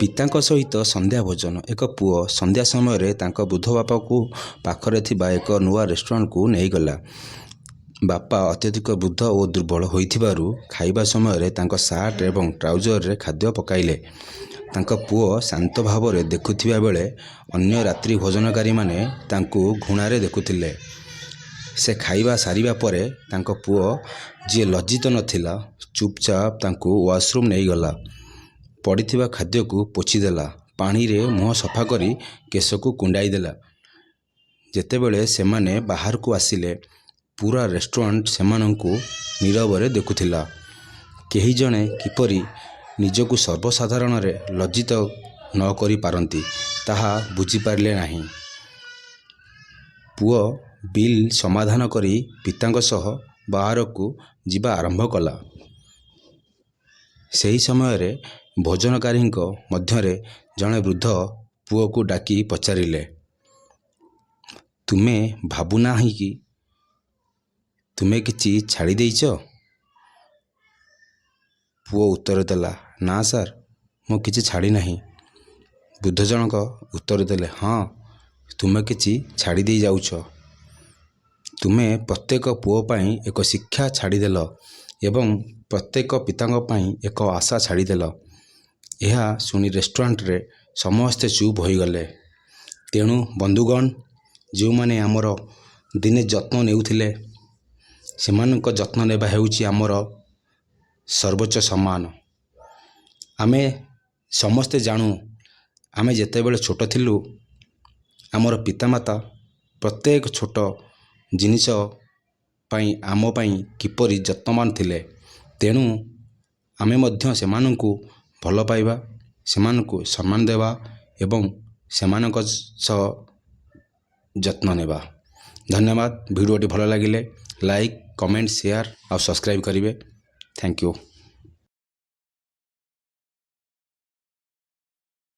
ପିତାଙ୍କ ସହିତ ସନ୍ଧ୍ୟା ଭୋଜନ। ଏକ ପୁଅ ସନ୍ଧ୍ୟା ସମୟରେ ତାଙ୍କ ବୃଦ୍ଧ ବାପାକୁ ପାଖରେ ଥିବା ଏକ ନୂଆ ରେଷ୍ଟୁରାଣ୍ଟକୁ ନେଇଗଲା। ବାପା ଅତ୍ୟଧିକ ବୃଦ୍ଧ ଓ ଦୁର୍ବଳ ହୋଇଥିବାରୁ ଖାଇବା ସମୟରେ ତାଙ୍କ ସାର୍ଟ ଏବଂ ଟ୍ରାଉଜରରେ ଖାଦ୍ୟ ପକାଇଲେ। ତାଙ୍କ ପୁଅ ଶାନ୍ତ ଭାବରେ ଦେଖୁଥିବା ବେଳେ ଅନ୍ୟ ରାତ୍ରି ଭୋଜନକାରୀମାନେ ତାଙ୍କୁ ଘୃଣାରେ ଦେଖୁଥିଲେ। ସେ ଖାଇବା ସାରିବା ପରେ ତାଙ୍କ ପୁଅ, ଯିଏ ଲଜ୍ଜିତ ନଥିଲା, ଚୁପଚାପ ତାଙ୍କୁ ୱାଶରୁମ୍ ନେଇଗଲା, ପଡ଼ିଥିବା ଖାଦ୍ୟକୁ ପୋଛିଦେଲା, ପାଣିରେ ମୁହଁ ସଫା କରି କେଶକୁ କୁଣ୍ଡାଇ ଦେଲା। ଯେତେବେଳେ ସେମାନେ ବାହାରକୁ ଆସିଲେ, ପୂରା ରେଷ୍ଟୁରାଣ୍ଟ ସେମାନଙ୍କୁ ନୀରବରେ ଦେଖୁଥିଲା। କେହି ଜଣେ କିପରି ନିଜକୁ ସର୍ବସାଧାରଣରେ ଲଜ୍ଜିତ ନ କରିପାରନ୍ତି ତାହା ବୁଝିପାରିଲେ ନାହିଁ। ପୁଅ ବିଲ୍ ସମାଧାନ କରି ପିତାଙ୍କ ସହ ବାହାରକୁ ଯିବା ଆରମ୍ଭ କଲା। ସେହି ସମୟରେ ଭୋଜନକାରୀଙ୍କ ମଧ୍ୟରେ ଜଣେ ବୃଦ୍ଧ ପୁଅକୁ ଡାକି ପଚାରିଲେ, "ତୁମେ ଭାବୁନାହଁ କି ତୁମେ କିଛି ଛାଡ଼ିଦେଇଛ?" ପୁଅ ଉତ୍ତର ଦେଲା, "ନା ସାର୍, ମୁଁ କିଛି ଛାଡ଼ିନାହିଁ।" ବୃଦ୍ଧ ଜଣକ ଉତ୍ତର ଦେଲେ, "ହଁ, ତୁମେ କିଛି ଛାଡ଼ିଦେଇ ଯାଉଛ। ତୁମେ ପ୍ରତ୍ୟେକ ପୁଅ ପାଇଁ ଏକ ଶିକ୍ଷା ଛାଡ଼ିଦେଲ ଏବଂ ପ୍ରତ୍ୟେକ ପିତାଙ୍କ ପାଇଁ ଏକ ଆଶା ଛାଡ଼ିଦେଲ।" ଏହା ଶୁଣି ରେଷ୍ଟୁରାଣ୍ଟରେ ସମସ୍ତେ ଚୁପ୍ ହୋଇଗଲେ। ତେଣୁ ବନ୍ଧୁଗଣ, ଯେଉଁମାନେ ଆମର ଦିନେ ଯତ୍ନ ନେଉଥିଲେ, ସେମାନଙ୍କ ଯତ୍ନ ନେବା ହେଉଛି ଆମର ସର୍ବୋଚ୍ଚ ସମ୍ମାନ। ଆମେ ସମସ୍ତେ ଜାଣୁ, ଆମେ ଯେତେବେଳେ ଛୋଟ ଥିଲୁ, ଆମର ପିତାମାତା ପ୍ରତ୍ୟେକ ଛୋଟ ଜିନିଷ ପାଇଁ ଆମ ପାଇଁ କିପରି ଯତ୍ନବାନ ଥିଲେ। ତେଣୁ ଆମେ ମଧ୍ୟ ସେମାନଙ୍କୁ ଭଲ ପାଇବା, ସେମାନଙ୍କୁ ସମ୍ମାନ ଦେବା ଏବଂ ସେମାନଙ୍କ ସହ ଯତ୍ନ ନେବା। ଧନ୍ୟବାଦ। ଭିଡ଼ିଓଟି ଭଲ ଲାଗିଲେ ଲାଇକ୍, କମେଣ୍ଟ, ସେୟାର ଆଉ ସବସ୍କ୍ରାଇବ୍ କରିବେ। Thank you.